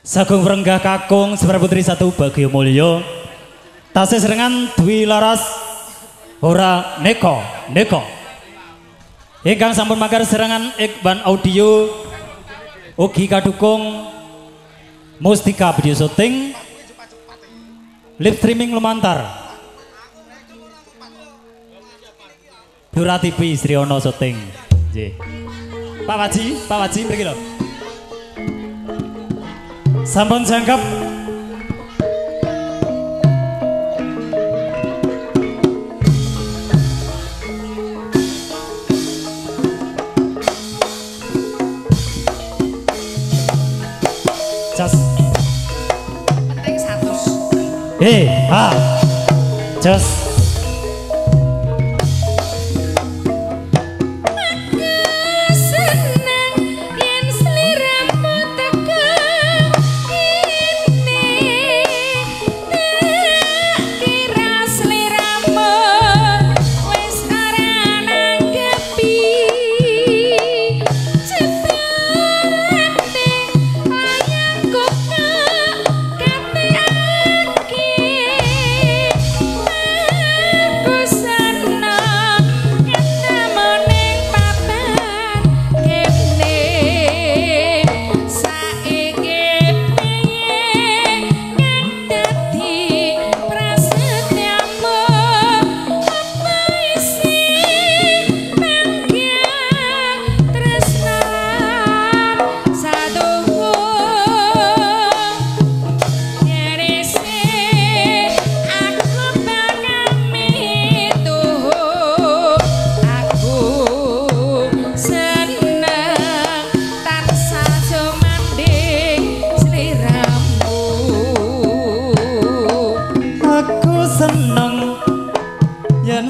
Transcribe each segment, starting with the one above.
Sagung Wrenggah Kakung Semar Putri Satu Bagyo Mulyo. Tasih serengan Dwi Laras Ora Neko Neko. Ingkang sampun mangkar serangan Ikban Audio ugi kadukung Mustika Video Shooting live streaming lumantar Blora TV Sriono Shooting. Nggih. Pak Waji mriki lho. Sampun jangkep. Jos. Penting 100. Ha. Jos.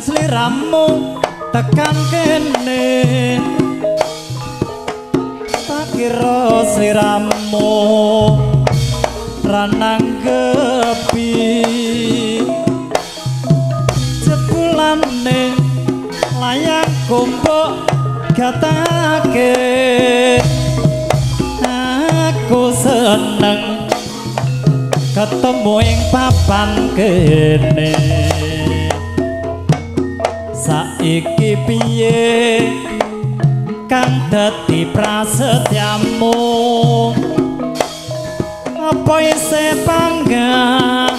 Sliramu tekan kene tak kira sliramu ra nanggepi jebulane layang kumpuk gatake aku seneng ketemu ing papan kene. Saiki piye kang dadi prasetyamu apa isih panggah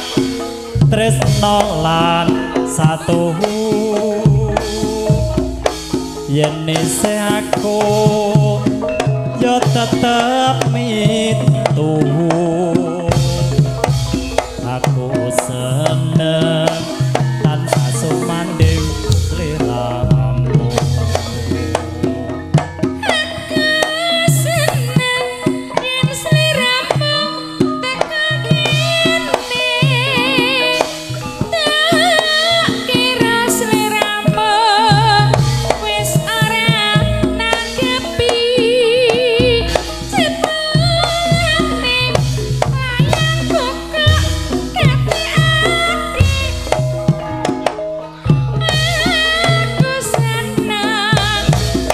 tresna lan satuhu yen isih aku ya tetep mituhu aku seneng tansah sumandhing sliramu. Aku seneng yen sliramu teka kene tak kira sliramu wis ora nanggepi jebulane layangku kok kateake aku seneng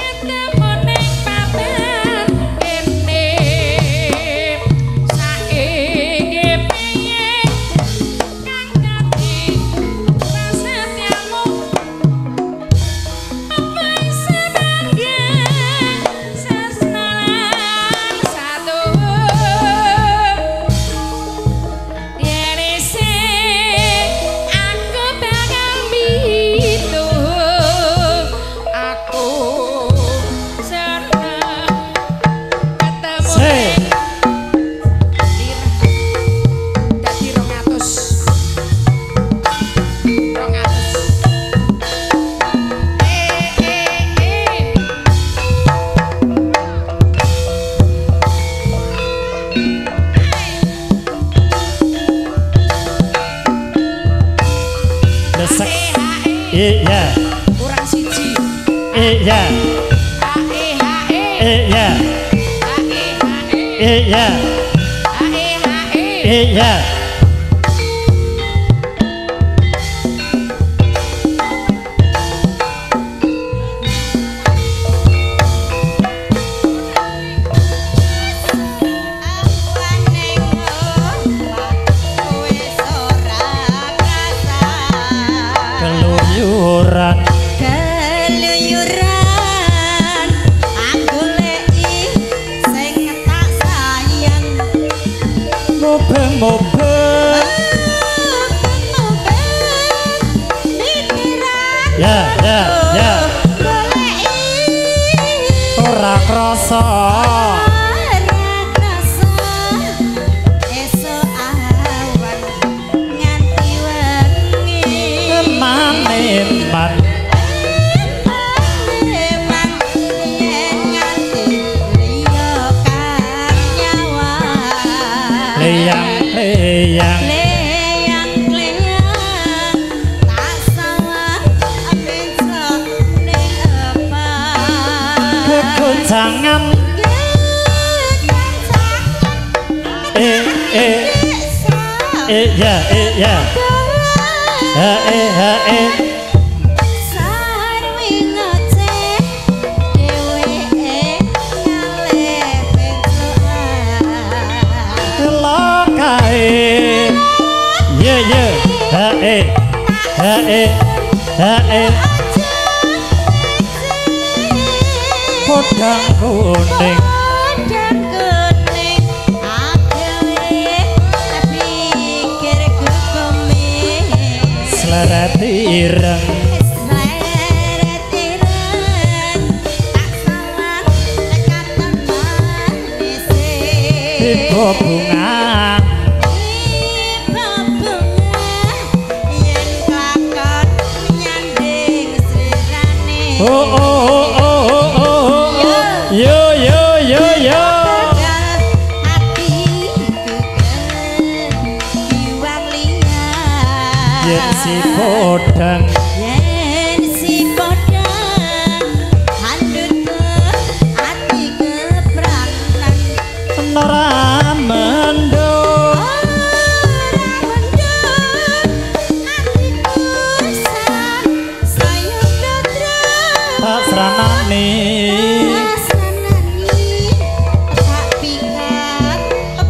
ketemu ning papan kene saiki piye kang dadi prasetyamu apa isih panggah tresna lan satuhu yen isih aku bakal mituhu aku seneng ketemu Se. ning dadi 200 200 eh. Desek. H E Iya. Kurang siji. Iya. H E H E Iya. H E H E Iya. H E H E Iya. Aku aneng Mubeng-mubeng. Ya ya ya. Ora krasa. Ora krasa. Esuk awan nganti wengi. Eman-eman. Eman yen nganti liya kang nyawang. Leyang-leyang. Leyang-leyang tak sawang bencok ning epang. Kegoncangan. Eh eh eh ya eh ya. Ha eh ha eh. Sarwi ngoceh dheweke ngalih bencokan. Lokae. Ye ye ha eh ha eh ha eh. Podang kuning. Podang kuning adewe pikir gugeme. Sleret ireng. Sleret ireng tak sawang katon manise. Tiba bunga. Tiba bunga yen lakon nyanding slirane. Oh oh oh oh oh oh. Yo yo yo yo. Yen si podang. Yen si podang handut ati kepranan. Ora mendung. Ora mendung atiku saya gatra. Tak sranani. Tak pikat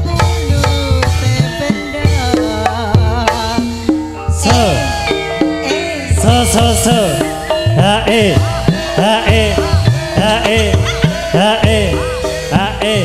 bulu bebendo. Se se se se. Ha e ha e ha e ha e ha e.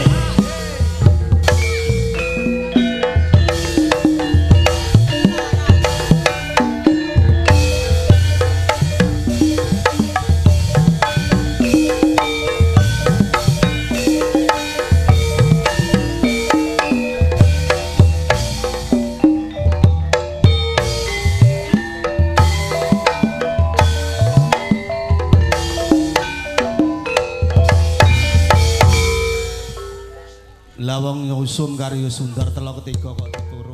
Lah wong Yusum karo Yusundar telo ketiga kok turu.